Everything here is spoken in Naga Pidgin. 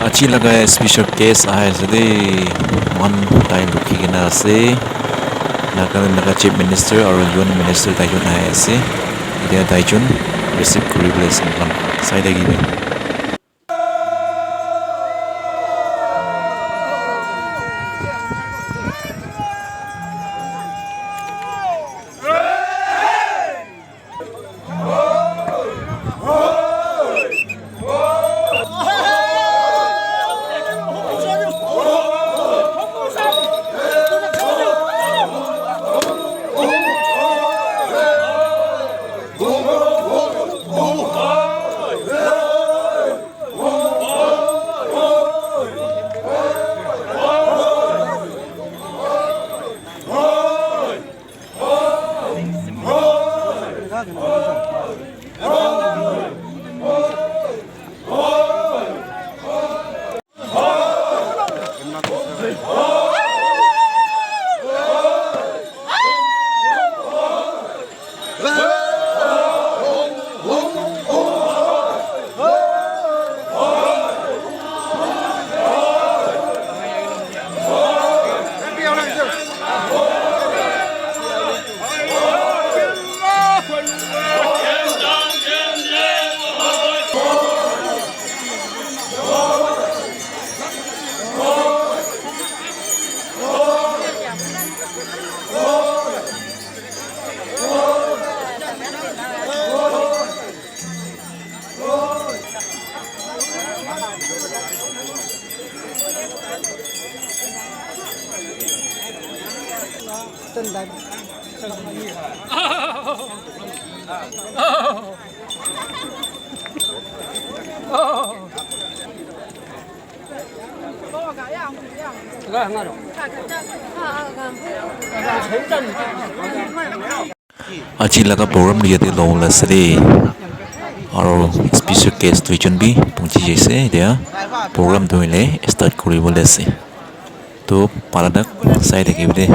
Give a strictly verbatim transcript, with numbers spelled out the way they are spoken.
Aji laga special guest ahai ase de, moikhan tai rukhi kena ase. Nagaland laga Chief Minister aru Union Minister tai jun ahai ase. Etia tai jun receive kuri bole ase moikhan. Sai thaki bi. Aji laga program tu yate lobole ase de. Aro special guest duijon bi pahunchi jaise etia. Program tu hoile start kuribole ase. Tu para tak sai thakibo de.